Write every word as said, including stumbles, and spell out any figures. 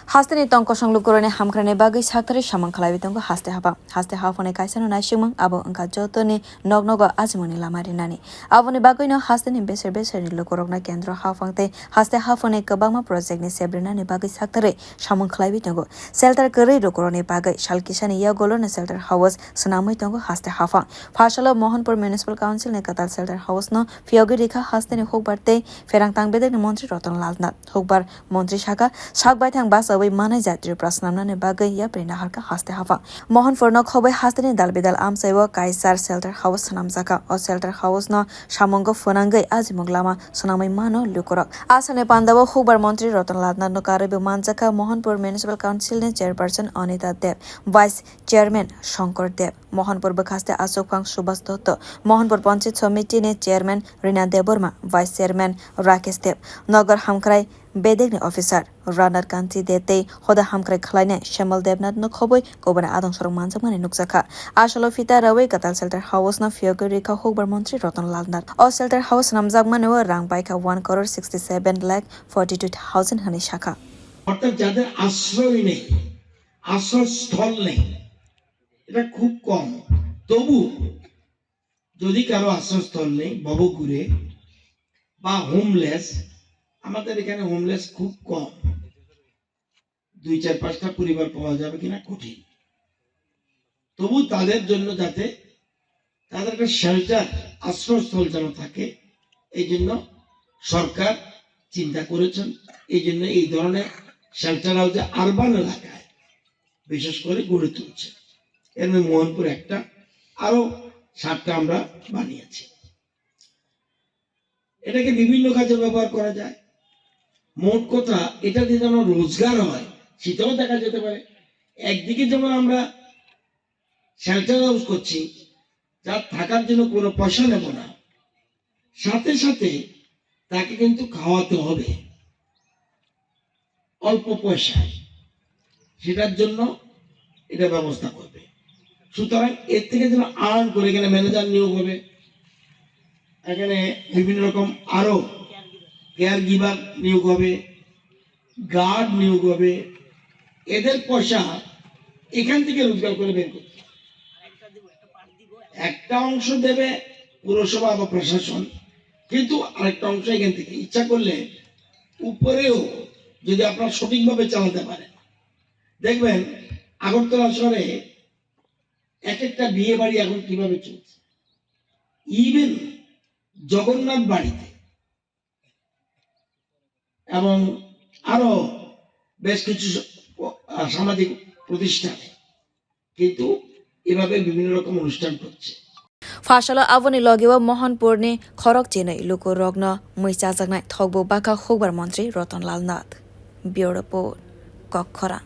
Hasteni tong kosong lukurokni hamkrai bagwi sakthari samung khlaiwi tongo haste haphang. Haste haphangni kaisano naisingmung abo wngkha jotoni nok nogo ajimungni lama rinani. Aboni bagwino hasteni beser beserni lukurokno kendro haphang tei haste haphangni kwbangma projectni sep rinani bagwi sakthari samung khlaiwi tongo. Shelter kwrwi lukurokni bagwi sal kisani yagulono shelter house swnamwi tongo haste haphang. Phasalo Mohanpur Municipal Councilni kwtal shelter houseno phiyogwi rikha hasteni hukbar tei pherang tang bedekni montri Ratan Lal Nath. Hukbar montri sakha, sak baithang bachawi manai jat Tripura swnamnani bagwi yapri naharkha haste haphang. Mohanpurno khobwi hasteni dal bidal amchaiwo kaisar shelter house swnamjakha. O shelter houseno samungo phwnangwi ajimung lama swnamwi mano lukurok. Asalni pandao hukbar montri Ratan Lal Nathno karwibo manjakha Mohanpur Municipal Councilni chairperson Anita Deb, vice chairman Shankar Deb, Mohanpur bwkhaste achukphang Subhas Dotto, Mohanpur Panchayat Somitini chairman Rina Debbarma, vice chairman Rakesh Deb, Nagar hamkrai bedekni officer Ranar Kanti Deb tei hoda hamkrai khlainai Shemal Debnathno khobwi kubuni adong sorok manjakmani nukjakha. Asalo phita rawi kwtal shelter houseno phiyogwi rikha hukbar montri Ratan Lal Nath. O shelter house swnamjakmani o rang baikha one crore sixty seven lakh forty two thousand hwnwi sakha. অর্থাৎ যাদের আশ্রয় নেই, আশ্রয়স্থল নেই, এটা খুব কম। তবু যদি কারো আশ্রয়স্থল নেই, ভবঘুরে বা হোমলেস, আমাদের এখানে হোমলেস খুব কম, দুই চার পাঁচটা পরিবার পাওয়া যাবে কিনা কঠিন। তবু তাদের জন্য যাতে তাদের একটা শেল্টার, আশ্রয়স্থল যেন থাকে, এই জন্য সরকার চিন্তা করেছেন। এই জন্য এই ধরনের শেল্টার হাউস আরবান এলাকায় বিশেষ করে গড়ে তুলছে। এর মধ্যে মোহনপুর একটা, আরো সাতটা আমরা বানিয়েছি। এটাকে বিভিন্ন কাজে ব্যবহার করা যায়। মোট কথা, এটা দিয়ে যেন রোজগার হয়, সেটাও দেখা যেতে পারে। একদিকে যেমন আমরা শেল্টার হাউস করছি, যার থাকার জন্য কোনো পয়সা নেব না, সাথে সাথে তাকে কিন্তু খাওয়াতে হবে অল্প পয়সায়, সেটার জন্য এটা ব্যবস্থা করবে। সুতরাং এর থেকে যেন আর্ন করে এখানে ম্যানেজার নিয়োগ হবে, এখানে বিভিন্ন রকম আরো কেয়ার গিভার নিয়োগ হবে, গার্ড নিয়োগ হবে, এদের পয়সা এখান থেকে রোজগার করে বের করতে হবে। একটা অংশ দেবে পুরসভা বা প্রশাসন, কিন্তু আরেকটা অংশ এখান থেকে ইচ্ছা করলে উপরেও যদি আপনারা সঠিকভাবে চালাতে পারেন, দেখবেন আগরতলা শহরে এক একটা বিয়ে বাড়ি এখন কিভাবে চলছে, ইভেন জগন্নাথ বাড়িতে এবং আরো বেশ কিছু স-, আহ, সামাজিক প্রতিষ্ঠানে কিন্তু এভাবে বিভিন্ন রকম অনুষ্ঠান করছে। Phasalo aboni logio Mohanpurni khorok chinwi lukurokno mui chajaknai thokbo bakha hukbar montri Ratan Lal Nath. Bureau Report, Kokkhorang.